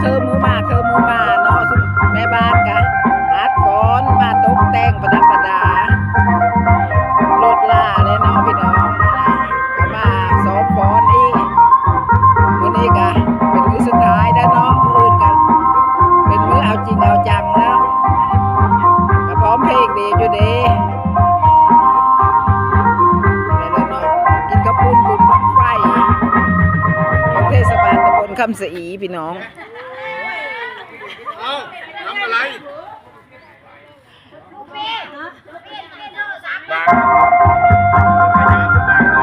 ຄືມື້ມາ ຄືມື້ມາເນາະ ຊຸມແມ່ບ້ານກະອັດຟອນມາຕົກແຕ່ງປະດັບປະດາລົດລາແຫຼະເນາະພີ່ນ້ອງ. ກະມາຊ້ອມຟ້ອນອີກ. ມື້ນີ້ກະເປັນມື້ສຸດທ້າຍແລ້ວເນາະ ມື້ອື່ນກະເປັນມື້ເອົາຈິງເອົາຈັງແລ້ວ. ກະພ້ອມເພງດີຢູ່ເດ້. ແລ້ວເນາະ ກິນເຂົ້າປຸ້ນບຸນບັ້ງໄຟຂອງເທດສະບານຕຳບົນຄຳສະອີພີ່ນ້ອງ. ເອົ້າ ທຳອະໄລ?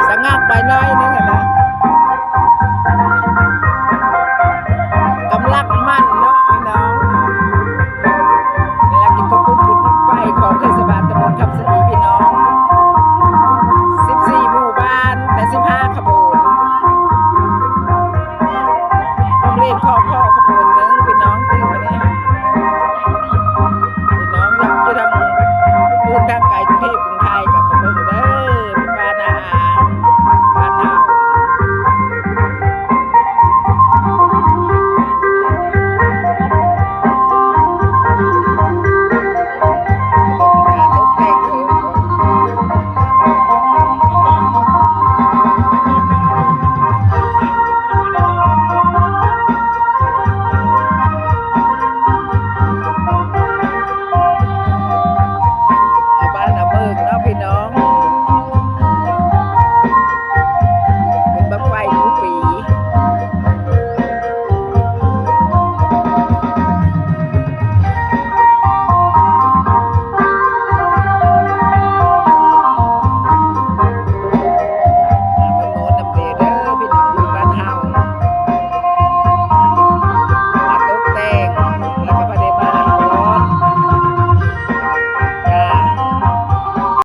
ສະງັກໄປໜ້ອຍໜຶ່ງຫັ້ນນະ ກຳລັງມັນເນາະພີ່ນ້ອງ. ເວລາກິນເຂົ້າປຸ້ນບຸນບັ້ງໄຟຂອງເທດສະບານຕຳບົນຄຳສະອີພີ່ນ້ອງ ສິບສີ່ໝູ່ບ້ານ ແຕ່ສິບຫ້າຂະບວນ ໂຮງຮຽນຂອງພໍ່